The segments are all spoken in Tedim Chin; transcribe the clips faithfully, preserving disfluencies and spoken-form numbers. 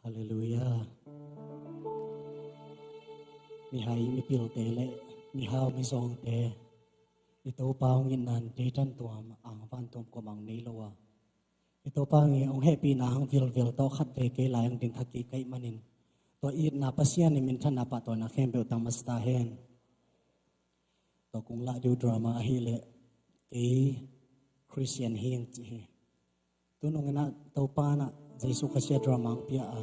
Halleluiah. Mihai mipilte le mihau mizawngte, i Topa hong itna in deitan tuam, angvan tuam kuamah hong nei lo a, i Topa hong hehpihna hang vilvel tawh khat vei kei lai hong ding kha kei ka hih manin, tua itna Pasian in minthanna pahtawina khempeuh tang masa ta hen. Tua kong lah ding uh drama ahih leh Kei Khristian Hi Ing ci hi. Tu nung in ah Topa in ah Jesu Khazih a drama hong pia a,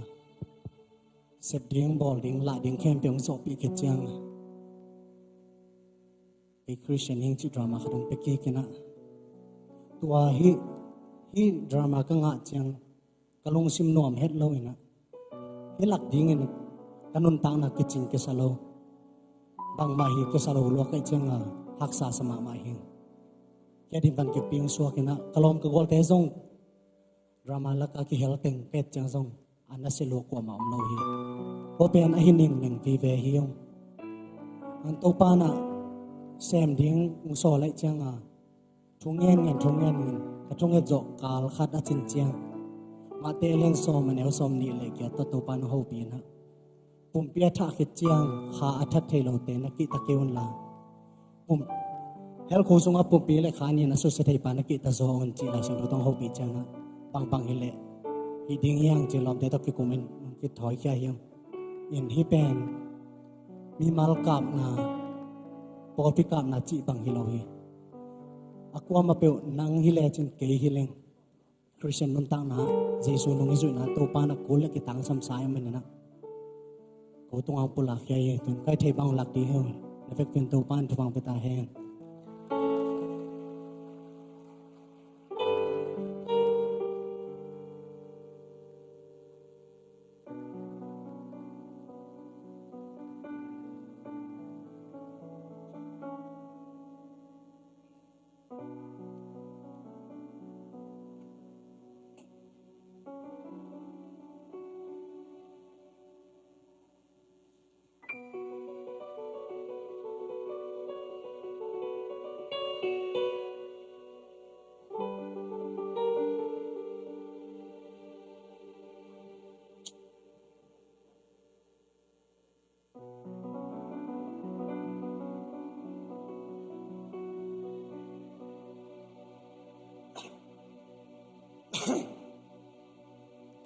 sep ding, bawl ding, lah ding khempeuh hong zawhpih khit ciang, Kei Khristian Hi Ing cih drama khat hong pia kik in ah, tua hih, hih drama ka ngah ciang ka lungsim nuam het lo in ah, hih lak dingin ka nuntakna kicing kisa lo, bangmah hi kisa lo lua ka hih ciang a, haksa sa mahmah hi. Kei a dimpan kiping suak in ah, ka lawm ka gualte zong drama lak a kihel teng ka et ciang zong a nasia lua kuamah om lo hi. Tua pen a hi ningneng vive hi ung. An Topa in ah sem ding hong sawl ahih ciang a, thu ngen ngen, thu ngen ngen, ka thunget zawh kal khat a cin ciang, Matthai a lian sawm, a neu sawmnih le giat tawh Topa in hong hopih in ah, pumpi a thah khit ciang kha a that thei lote na kihta kei un la, pum, hell khuk sungah pumpi le kha nih in a susia thei pa na kihta zaw un cih Lai Siangtho tawh hong hopih ciang ah, bangbang hi leh hih ding hi hang ci-in lawmte tawh kikum in hong kithawikhia hi ung. In hih pen mimal kapna, pawlpi kapna cih bang hi lo hi. A kuamah peuh nang hi lecin, kei hi leng, Khristian nuntakna, Jesu nung i zuihna, Topa in a kul le kitangsam sa ahih manin ah, ko tungah hong pulakkhia hi. Tun ka hih theih bang hong lak ding hi. Na vekpi in Topa in thupha hong pia ta hen.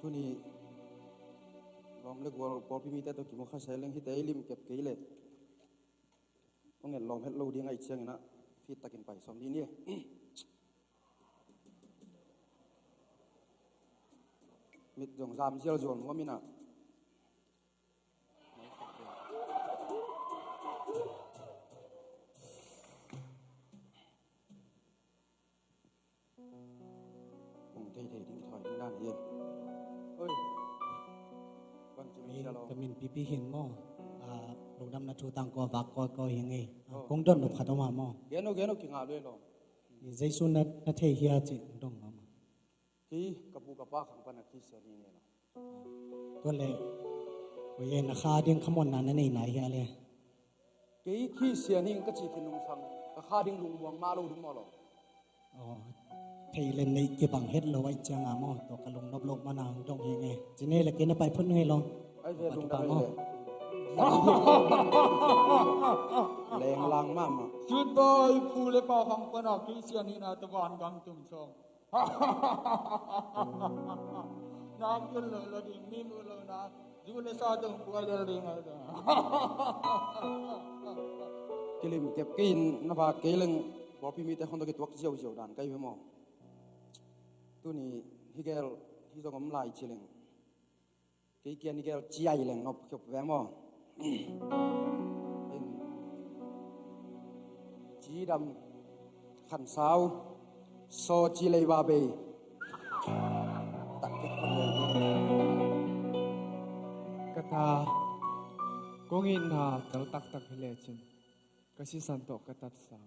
Tuni lawm le gual, pawlpi mite tawh kimu kha sa leng, hihte i lim kep kei leh hong en lawm het lo ding ahih ciangin ah, fit takin pai sawm dih ni. Mit zong zam zialzial nuam in ah, hong theithei ding, kithawi ding dan hi. Oi. Ka min Pipi hi maw. Ah, lungdamna thu tangko a vak kawikawi hi ing ei. Ah, kong dot nop khat om a maw. Gen o, gen o, kingah lua lo. Jesu na, na thei hia cih dong maw. Kei ka pu ka pa khang pan a Khristian hi ing ei lo. Tua leh, oi, na kha ding khamuanna na nei nai hia le? Kei Khristian hi ing ka cih khin nungsang, ka kha ding lungmuang mah lo ding maw lo. Aw, thei le neih kibang het lo ahih ciang a maw, tua ka lungnop loh man a hong dong hi ing ei. Ci ni le, kei na pai phot ning ei lo. Ai ve, lungdam maw. Lenglang mahmah. Sut bai, pu le pa khang pan a Khristian hihna tawh vangam tum sawm. Nak kul lo lo ding, mi mu lo na, zu le sa dong buai lel ding a. Kilim kep kei in na vak kei leng, pawlpi mite khong tawh kituak ziauziau dan ka hi ve maw. Tuni hih gel, hih zong om lai ci leng, kei kiang hih gel ciai leng nop khop ve maw. In, cidam, khansau, saw ci lei ba bei. Ka ta, kong itna tel taktak hi lecin, ka sisan tawh ka tatsa,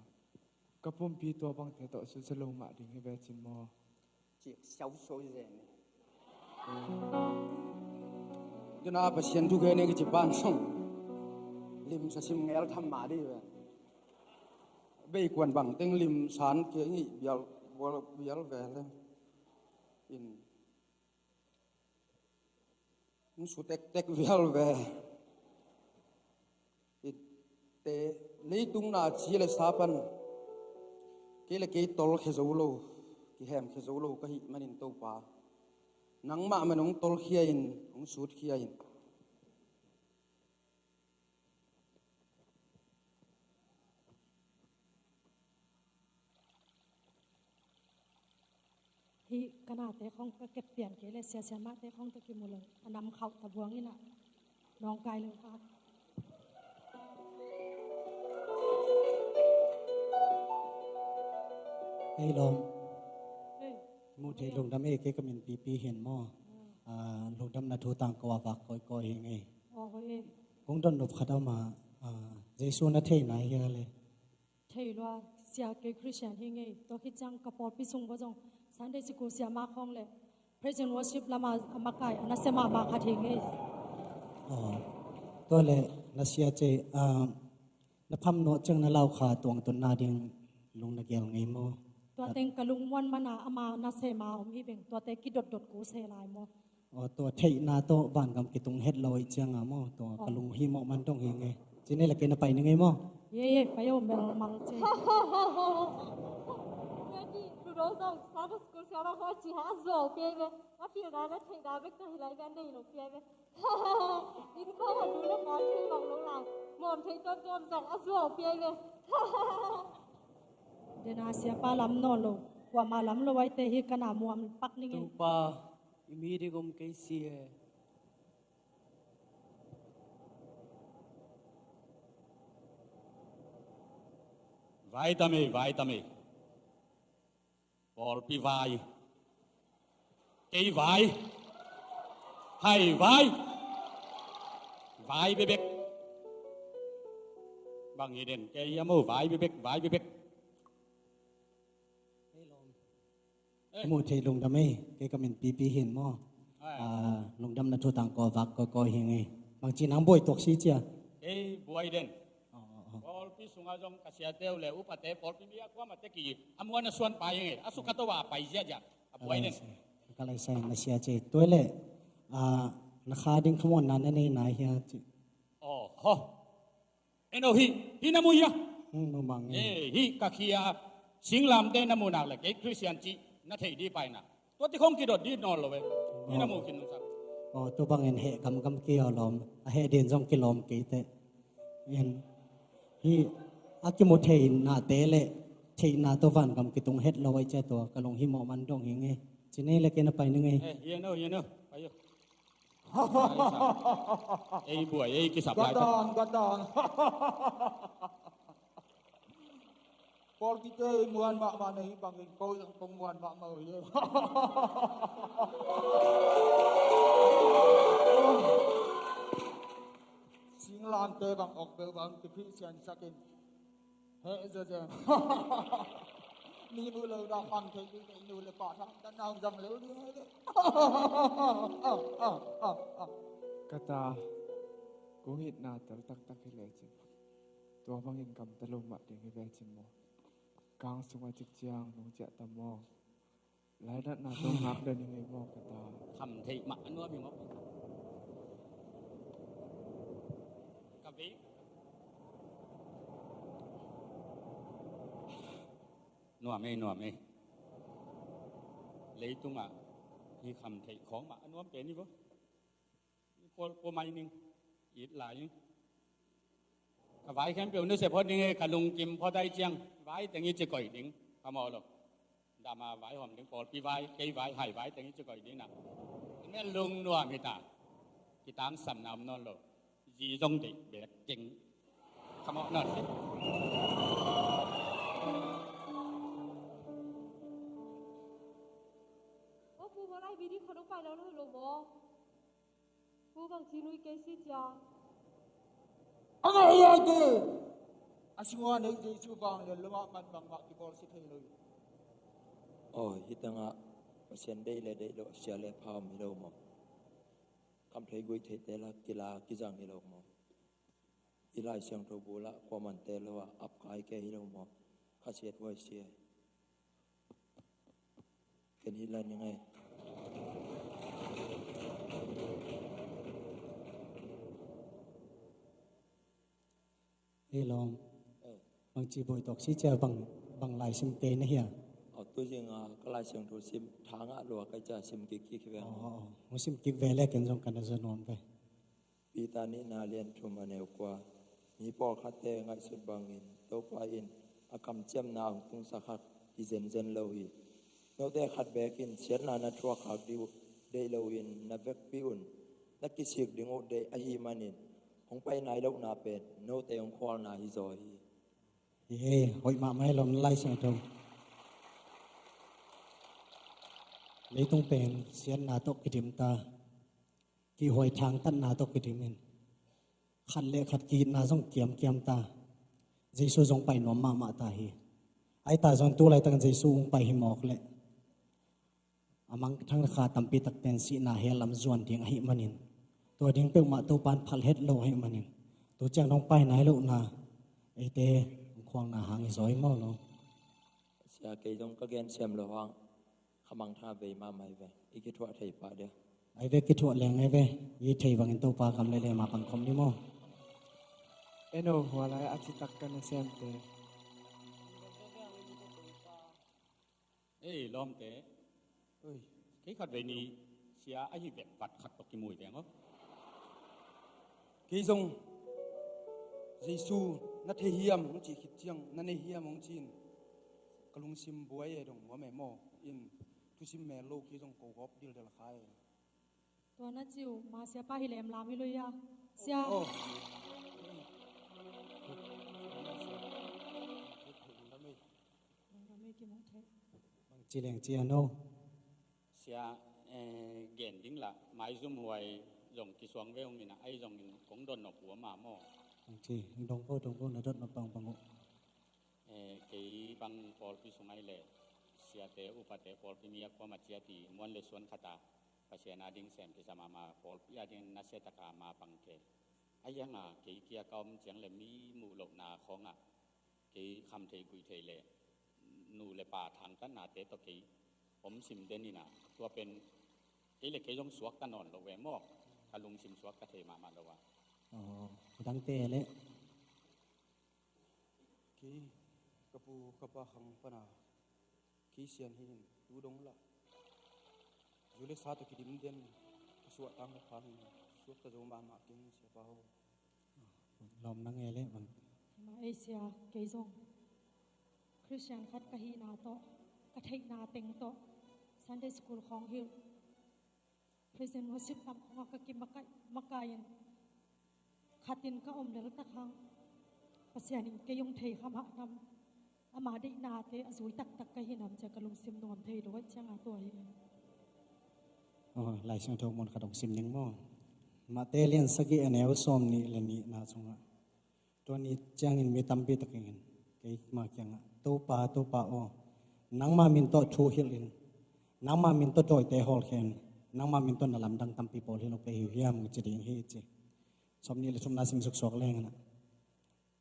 ka pumpi tua bangte tawh susia lo mah ding hi ve cin maw. Cik siausiau zen. Tuna Pasian thu gen ing kici pan sung, limsa sim ngel tham mah dih ve. Bei kuan bang teng limsan kei ngih bial, bial ve le. In Hong su tektek vial ve. Ite, leitung na ci le sa pan kei le kei tolkhia zo lo, kihemkhia zo lo ka hih manin Topa, nangmah man hong tolkhia in, hong sutkhia in. Hih ka nate khawng ka kep pian kei le sia siamahte khawng tawh kimu lo, a nam khauh ta buang inah nawngkai lo ka. Hei lawm. Hei. Muh theih lungdam ei, kei ka min Pipi hi in maw. Ah, lungdamna thu tangko a vak kawikawi hi ing ei. Aw, hoih ei. Kong dot nop khat a om a, ah, Jesu na thei nai hia le? Thei lua, sia, kei Christian hi ing ei. Tua khit ciang ka pawlpi sung bawh zong Sunday school siamah khawng le praise and worship lam a a makai a nasia mahmah khat hi ing ei. Aw, tua le na sia ci, ah, na pham nawh ciang na lau kha tuangtunna ding lung na gel ngei maw? Tua teng ka lungmuan man a ama nasem a om hi veng, tuate kidotdot kul se lai maw? Aw, tua theihna tawh vangam kitung het lo ahih ciang a maw, tua ka lunghimawh man dong hi ing ei. Ci ni le kei na pai ning ei maw? Ye, ye, pai aw, melmal ci. Kei ni, tu do zong Sabbath school siamah khawng ci ha, a zuau piai ve. A pilna na theihna bek ka hi lai ve, a nei lo piai ve. Inn khawng a nu le pa thei bang lo lai, mawm thei tuamtuam zong a zuau piai ve. Dena siapa lam nawn lo, kuamah lam lo aite hi ka na muam pak ning ei. Topa, i mi ding om kei si e. Vai tam ei, vai tam ei. Pawlpi vai. Kei vai. Hai vai. Vai bebek. Bang hi den kei a maw, vai bebek, vai bebek. Hei lawm. Eh. Muh theih lungdam ei, kei ka min Pipi hi in maw. Ai. Ah, lungdamna thu tangko vak kawikawi hi ing ei. Bangci nang buai tuak si cia? Kei buai den. Aw, aw, aw. Pawlpi sungah zong ka siate uh le upate, pawlpi mi a kuamah te ki a muan a suan pai hi ing ei. A sukha tawh a pai ziahziah. A buai den. Ka lai sai, ka lai sai na sia ci. Tua le, ah, na kha ding khamuanna na nei nai hia ci? Aw, haw. En aw, hih, hih na mu hia? Hmm, mu mang e. Eh, hih ka khia singlamteh na muh nak le kei Christian cih na theih dih paina. Tua ti khawng kidot dih nawn lo e. Hih na mu khin nungsak. Aw, tua bangin heh gamgam kei aw lawm. A heh din zong kilawm kei teh. En, hih a kimu theihnate le theihna tawh vangam kitung het lo ahih ciang tua ka lunghimawh man dong hi ing ei. Ci ni le kei na pai ning ei. Eh, hih en aw, hih en aw. Pai aw. Ei buai, ei kisap lai tak. Gatan, gatan. Pawlpite ei muan mahmah na hi bangin ko zong kong muan mahmah uh hi. Singlamteh bang awk bel bang kiphih siansakin. Heh zazem. Mi muh lo dah pang thei ding, nu le pa thang dan nang zang lel ding. Ka ta, kong itna tel taktak hi lecin, tua bangin gamta lo mah ding hi lecin maw. Kang sungah cik ciang nung ciah ta maw. Lainatna tawh ngak den hi ngei maw ka ta. Kham theih mah a nuam hi maw. Ka vei. Nuam ei, nuam ei. Leitungah hih kham theih khawng mah a nuam pen hi vaw. Kua, kua mai ning, it lai ning. Ka vai khempeuh nusia phot ning e, ka lungkim phot ahih ciang vai teng i ci koih ding. Ka mawh lo. Dama vai hawm ding, pawlpi vai, kei vai, hai vai teng i ci koih ding na. Nen lungnuam hi ta. Kitangsamna om nawn lo. Zi zong deih bek keng. Ka mawh nawn ding. Aw pu, bawlai bidi khat hong pai lo lo maw? Pu, bangci nui kei si cia? A ngai ai te. A sungah nei Jesu vanglian lo mah man bangmah kibawl si thei lo hi. Aw, hih tangah Pasian deih le deih loh, sia le pha om hi lo maw? Khamthei guihtheite la kila kizang hi lo maw? I Lai Siangtho bulah kuamante lo ah apkai kei hi lo maw? Khasiat huai sia hi. Ken hi la ning ei. Hei lawm. Bangci buai tawk si cia bang, bang lai sim kei na hia? Aw, tu zing a ka Lai Siangtho sim thangah lua kai cia sim kik kik hi ve. Aw, aw, aw. Mu sim kik ve le ken zong ka na za nuam ve. Peter nihna lian thum a neu kua. Mi pawlkhatte ngaihsut bangin Topa in a kamciamna hong tungsak kha hi zenzen lo hi. Note khat bekin siatna na thuak khak dih uh deih loin na vekpi un na kisik ding uh deih ahih manin hong pai nai lohna pen note hong khualna hi zaw hi. Hi he, hoih mahmah hi lawm na Lai Siangtho. Leitung pen siatna tawh kidim ta. Kihhuai thangtatna tawh kidim in khat le khat ki-itna zong kiamkiam ta. Jesu zong pai nuam mahmah ta hi. Ahi ta zong tu laitakin Jesu hong pai hi mawk leh a mangthang kha tampi takten sihna hell lam zuan ding ahih manin, tua ding peuhmah Topan phal het lo ahih manin, tu ciang dong pai nai lohna eite hong khualna hang hi zaw hi maw lo? Sia, kei zong ka gen siam lo hang. Khamang tha vei mahmah hi ve. I kithuah thei pah dia. Ai ve, kithuah leng ai ve. I thei bangin Topa kam le le ma pang khom ni maw? Eno, hua lai a citak ka na siamte. Ei, lawmte. Oi. Kei khat vei ni sia ahi vek vat khat tawh kimu hi veng aw. Kei zong Jesu na thei hiam hong cih khit ciang, na nei hiam hong ci-in ka lungsim buai e dong, nuam e maw? In thusim mel lo kei zong ko gawp dildel kha e. Tua na ci uh ma siapa hi lem lam hi lo ia. Sia. Oh. Lungdam ei, kimong thei. Bang ci leng ci a no. Sia, eh, gen ding lah, maizum huai zong kisuang ve ung ina, ai zong in kong dot nop ua ma maw. Bang ci, dong ko, dong ko, na dot nop bang bang uh. Eh, kei bang pawlpi sung ai le, siate, upate, pawlpi mi a kuama ciat i muan le suan khata, Pasian a ding sem kisa mama, pawlpi a ding nasia taka ma pang ke. A ianga kei kia ka om ciang le mi muh lohna khawnga kei kham thei guih thei le nu le pa thangtatnate tawh kei om sim den ina, tua pen kei le kei zong suakta nawn lo ve maw? Ka lungsim suakta thei mahmah lo a. Aw, midangte le. Kei ka pu ka pa khang pana Khristian hi in tu dong lah zu le sa tawh kidim den ka suahtang ka phang in suakta zo mahmah keng siapa ho. Lawm nang e le bang. Hima ei sia, kei zong Khristian khat ka hihna tawh ka theihna teng tawh Sunday school khawng hilh, Praise and worship lam khawngah ka kimakai, makai in khatin ka om lel tak hang. Pasian in kei hong thei kha mah nam, ama deihnate a zui taktak ka hi nam cia ka lungsim nuam thei lo aih cianga tua hi. Aw, Lai Siangtho mun khat hong sim ning maw? Mate lian sagih a neu sawm nih le nihna sungah. Tua ni ciangin mi tampi takin kei ma kiangah, Topa, Topa aw, nangma min tawh thu hilhin, nangma min tawh dawite hawlkhen, nangma min tawh na lamdang tampi pawl hi lo pei hi uh hiam, ci ding hi ci. Sawm nih le thumna sim suksuak lengin ah,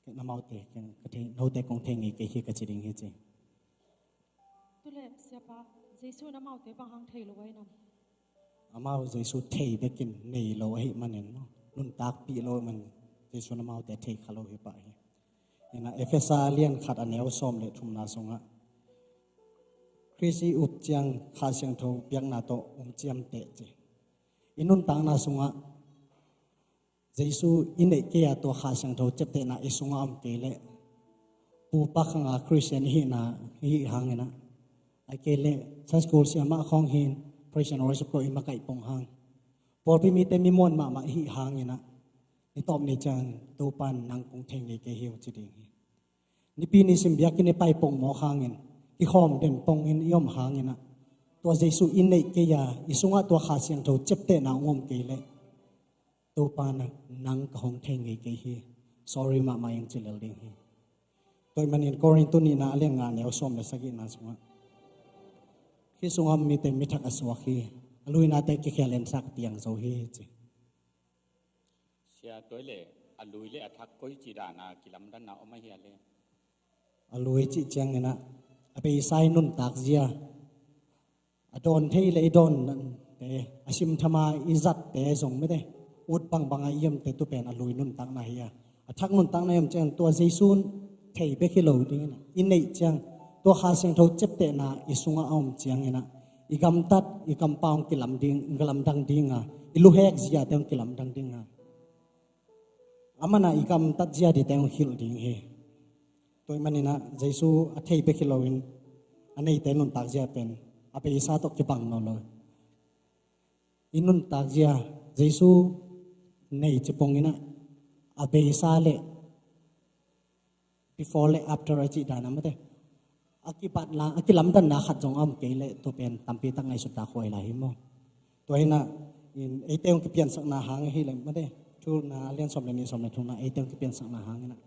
kei na amaute, kei ka thei, note kong thei ngei kei hi ka ci ding hi ci. Tule siapa, Jesu in amaute bang hang thei lo ai nam? Amau Jesu thei bekin nei lo ahih manin, nuntakpih lo ahih manin Jesu in amaute thei kha lo hi pah hi. Ina Efesa lian khat a neu sawm le thumna sungah Khrist i up ciang Kha Siangtho piakna tawh um ciamteh ci. I nuntakna sungah Jesu i neih kei a tua Kha Siangtho ciaptehna i sungah om kei leh pupa khanga Khristian i hihna i hih hangin ah, ai kei leh Sunday school siamah khawng hin praise and worship ko i makaih pong hang, pawlpi mite mi muan mahmah i hih hangin ah, ni tawp ni ciang Topa in nang kong thei ngei kei hi uh ci ding hi. Nipi nisim biakinn i pai pongmawk hangin kikhawm den pongin i om hangin ah, tua Jesu i neih kei a i sungah tua Kha Siangtho ciaptehna hong om kei leh Topa nang, nang ka hong thei ngei kei hi. Sorry mahmah ing ci lel ding hi. Tua ahih manin Korintu nihna a lian nga neu sawm le sagihna sungah Khrist sungah mite mithak a suak hi. A luinate kikhial ensak piang zo hi ci. Sia, tua le a lui le a thak koi ci dana kilamdanna om ahi a le? A lui cih ciangin ah a beisa i nuntak zia, a dawn thei le i dawnte, a simthama i zatte zong mite ut bangbanga i omte tu pen a lui nuntakna hi a, A thak nuntakna i om ciangin tua Jesu thei bek hi lo dingin ah, i neih ciang tua Kha Siangtho ciaptehna i sungah a om ciangin ah, i gamtat, i kampau hong kilam ding, hong kilamdang ding a, i luhek ziate hong kilamdang ding a, a man ah i gamtat ziate hong hilh ding hi. Tua ahih manin ah Jesu a thei bek hi loin a neite nuntak zia pen a beisa tawh kibang nawn lo. I nuntak zia, Jesu nei ci pongin ah a beisa le before le after a cih dan a mate, a kibatna, a kilamdanna khat zong a om kei leh tua pen tampi tak ngaihsutna khuai lai hi maw? Tua hi in ah, in eite hong kipiansakna hang hi leh mate, Thuna a lian sawm le nih, sawm le thumna, eite hong kipiansakna hangin ah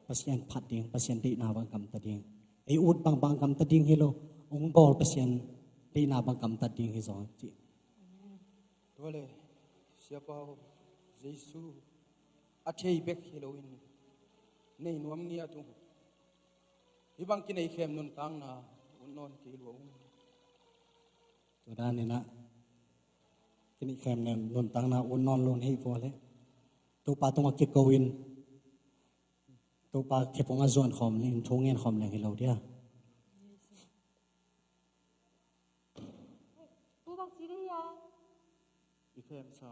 Pasian phat ding, Pasian deihna bang gamta ding, ei ut bangbang gamta ding hi lo, hong bawl Pasian deihna bang gamta ding hi zaw ci. Tua le, Siapa aw, Jesu a thei bek hi loin nei nuam ngiat ung. Hih bang kineih khem nuntakna ut nawn kei lua ung. Tua danin ah kineih khem nuntakna ut nawn lo na hih vua leh Topa tungah kiko in, Topa khepung a zuan khawm leng, thu ngen khawm leng hi lo dia. I khemsa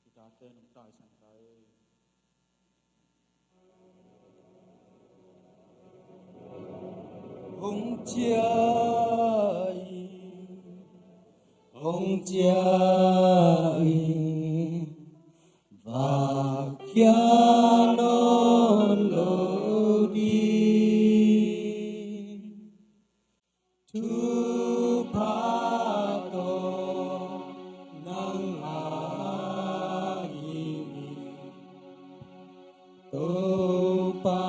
i tate nong taisan ta e. Hong ciah in, hong ciah in, vak khia nawn lo ding. Thupha tawh nang a hi in, Topa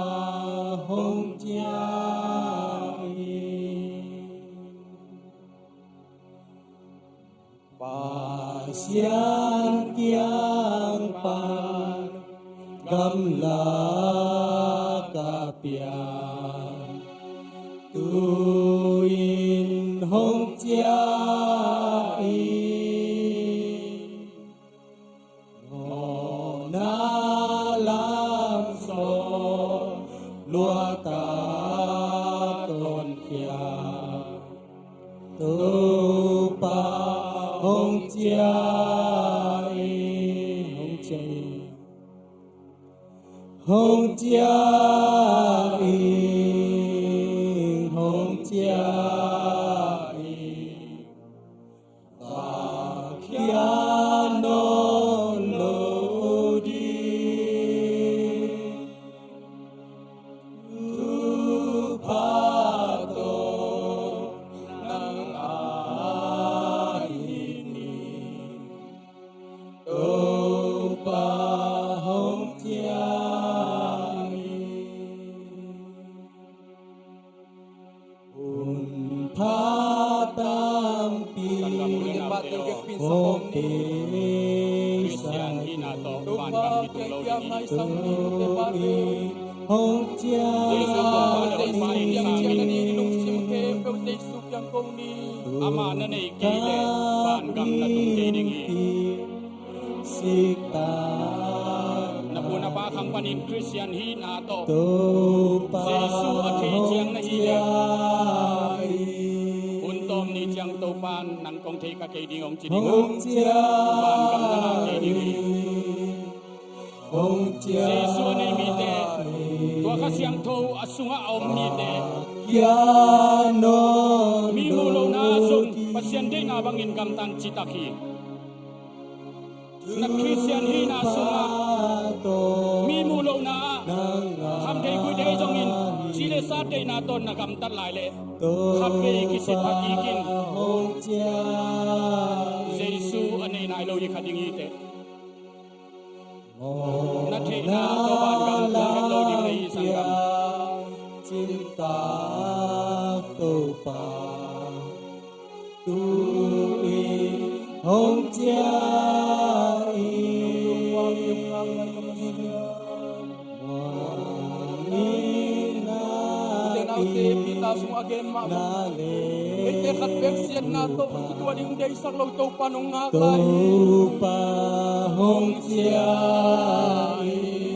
hong ciah in. Pasian kiang pan gamlak a piang, tu-in hong ciah in. Mawhna lam sawt luat a tawnkhia, Topa hong ciah in, hong ciah in, hong ciah in, hong ciah in. Vak khia nawn lo ding. Thupha tawh nang a hi in, Topa hong ciah in. Hun pha tampi hong pia, Khristian hihna tawh vantung kitung lo ding hi. Hong ciah, Jesu kong pha le hong pha in sa ni. Amah na neih kei leh vangam na tung kei ding hi. Na pu na pa khang panin Khristian hihna tawh Jesu a thei ciang na hih leh, hun tawm ni ciang Topa in nang kong thei ka kei ding hong ci ding a, vangam na ngah kei ding hi. Jesu a nei mite, tua Kha Siangtho a sungah a om mite, mi muh lohna ah zong Pasian deihna bangin gamtan citak hi. Na Khristian hihna sungah mi muh lohna ah khamtheih guihtheih zongin ci le sa deihna tawh na gamtat lai leh, khatvei kisit pha kik in. Jesu a nei nai lo hi kha ding hi teh. Na theihna tawh vangam tung het lo ding na hi, sanggam. Cimtak Topa tu-in hong ciah in. Ute naute, Peter sung a gen mah bang, eite khat bek siatna tawh kituah ding deihsak lo Topa nong ngak lai hi. Topa hong ciah in.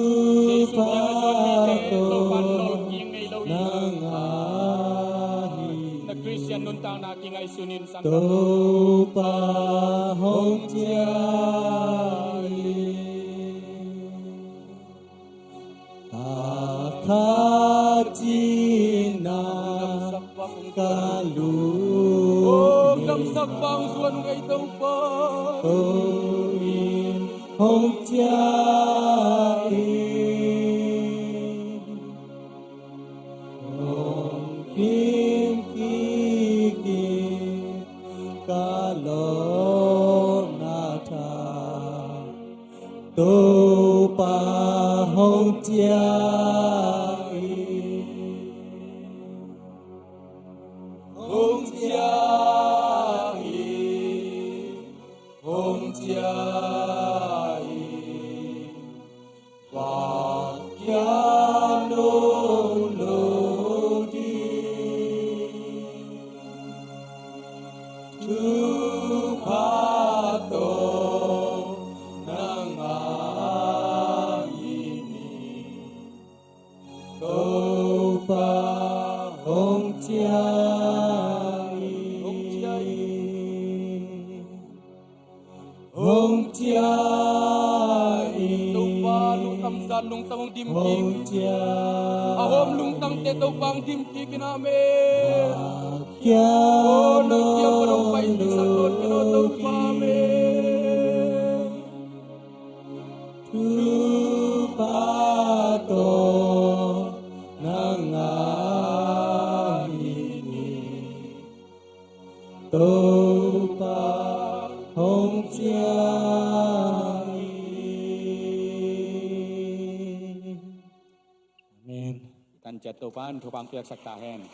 Jesu kiang a zuan mite Topa'n nawlkik ngei lo hi. Nang a hi. Na Christian nuntakna kingaihsun in, sanggam. Topa hong ciah in. Kha kha cina ka lung. Oh, kamsak bang zuan ngei Topa. Topa in hong ciah in. Hong kim kik in ka lawpna tha. Topa hong ciah in, hong ciah in, hong ciah in. Pakiano lo di. Thupha tawh nang a hi ni. Topa hong ciah in. Hong ciah in. Topa lungtang zat lungtang hong dim kik. Hong ciah. A hawm lungtangte Topa hong dim kik in, amen. Kia. Oh, nang kiang pan hong pai kik sak nawn ken aw Topa, amen. Thupha tawh nang a hi ni. Topa hong ciah in. Amen. Kan ciat Topa'n thupha hong piaksak ta hen.